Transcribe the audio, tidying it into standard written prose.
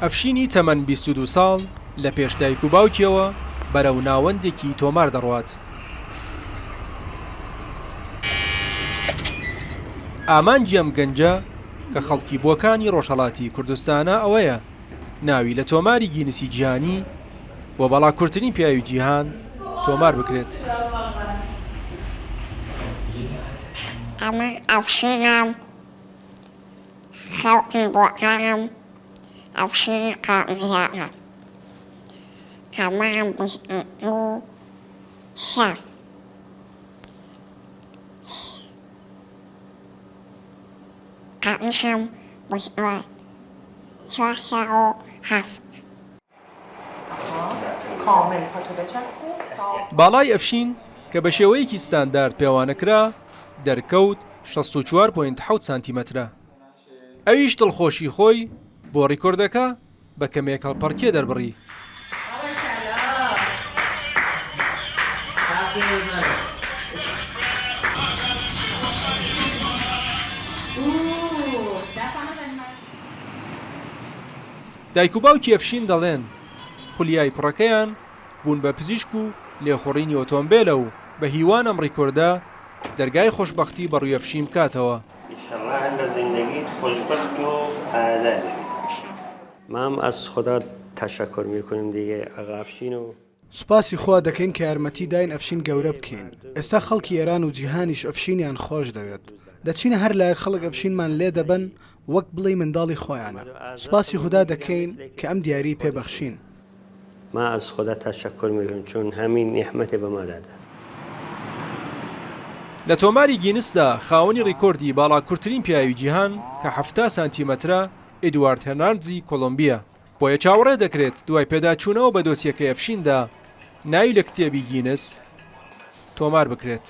ئەفشینی تەمەن 22 ساڵ لە پێش دایک و باوکیەوە بەرەو ناوەندێکی تۆمار دەڕوات. ئامانجی ئەم گەنجە کە خەڵکی بۆکانی ڕۆژهەڵاتی کوردستانە ئەوەیە ناوی لە تۆماری گینسی جیهانی بۆ بەڵا کورترین پیاوی جیهان تۆمار بکرێت. ئەمە ئەفشینم خەڵکی بۆکانم ئەفشین قائیمزادە تەمەنم 22 ساڵ. قەدیشم 24 ساڵ و هەفت. باڵای ئەفشین کە بە شێوەیەکی ستاندارد پێوانە کرا، دەرکەوت 64 point حەوت سانتیمەترە. ئەویش دڵخۆشی خۆی بۆ ڕیکۆردەکە بە کەمێک هەڵپەڕکێ دەربڕی. دایک و باوکی ئەفشین دەڵێن، خولیای کوڕەکەیان بوون بە پزیشک و لێخوڕینی ئۆتۆمبێلە و بە هیوان ئەم ڕیکۆردە دەرگای خۆشبەختی بەڕووی ئەفشین بکاتەوە. ئیشەڵا هەر لە زیندەگیت خۆشبەخت و پایەدار دەبی. مام از خدا تشکر میکنیم دیگه اقا افشین و. سوپاسی خوا دەکەین کە یارمەتی داین ئەفشین گەورە بکەین، ئێستا خەڵکی ئێران و جیهانیش ئەفشینیان خۆش دەوێت، دەچینە هەر لایەک خەڵک ئەفشینمان لێ دەبەن وەک بڵێی منداڵی خۆیانە، سوپاسی خودا دەکەین کە ئەم دیاریەی پێ بەخشین. ما از خدا تشکر میکنیم چون همین نعمت به ما داده است. لە تۆماری گینسدا خاوەنی ڕیکۆردی باڵا کورترین پیاوی جیهان کە 70 سانتیمەترە ئیدوارد هێرناندزی کۆلۆمبییە، بۆیە چاوەڕێ دەکرێت دوای پێداچوونەوە بە دۆسیەکەی ئەفشیندا ناوی لە کتێبی گینس تۆمار بکرێت.